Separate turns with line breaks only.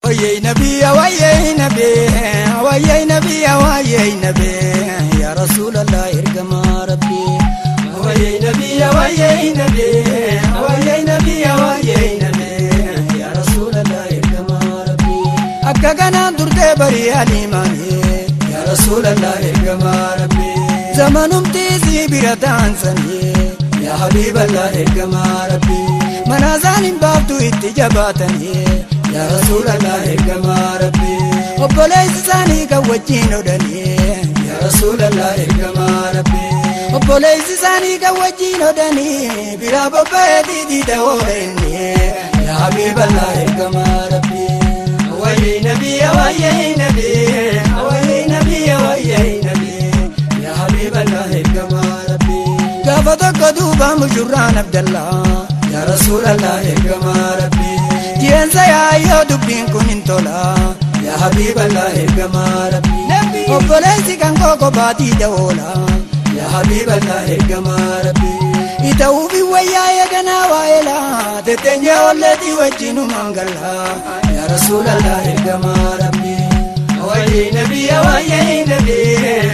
Wayyee nabii, wayyee nabii, wayyee nabii, wayyee nabii, yaa Rasuulallah, ergamaa Rabbii. Wayyee nabii, wayyee nabii, wayyee nabii, wayyee nabii, yaa Rasuulallah, ergamaa Rabbii. Akka kanaan turtee barii aliimaanii, yaa Rasuulallah, ergamaa Rabbii. Zamanumtii si bira taansanii, yaa Habiiballah, ergamaa Rabbii. Mana isaan hin baaftu itti jabaatanii, yaa Rasuulallah, ergamaa Rabbii. Obboleessi isaanii kan wajjin odhanii, yaa Rasuulallah, ergamaa Rabbii. Obboleessi isaanii kan wajjin odhanii biraa bobba'ee diida oola, yaa Habiiballah, ergamaa Rabbii. Wayyee nabii, wayyee nabii, wayyee nabii, wayyee nabii, yaa Habiiballah, ergamaa Rabbii. Gaafa tokko duuba mushurraan Abdallaa, yaa Rasuulallah, ergamaa Rabbii. Jeensa yaayyoo dubbiin kun hin tola, yaa Habiiballah, ergamaa Rabbii. Obboleessi kan koo kophaatti da'oola, yaa Habiiballah, ergamaa Rabbii. Ita'uufi wayyaa eeganaa waa'eela tetteenyee olleetii wajjinumaan galla, yaa Rasuulallah, ergamaa Rabbii. Wayyee nabii, wayyee nabii,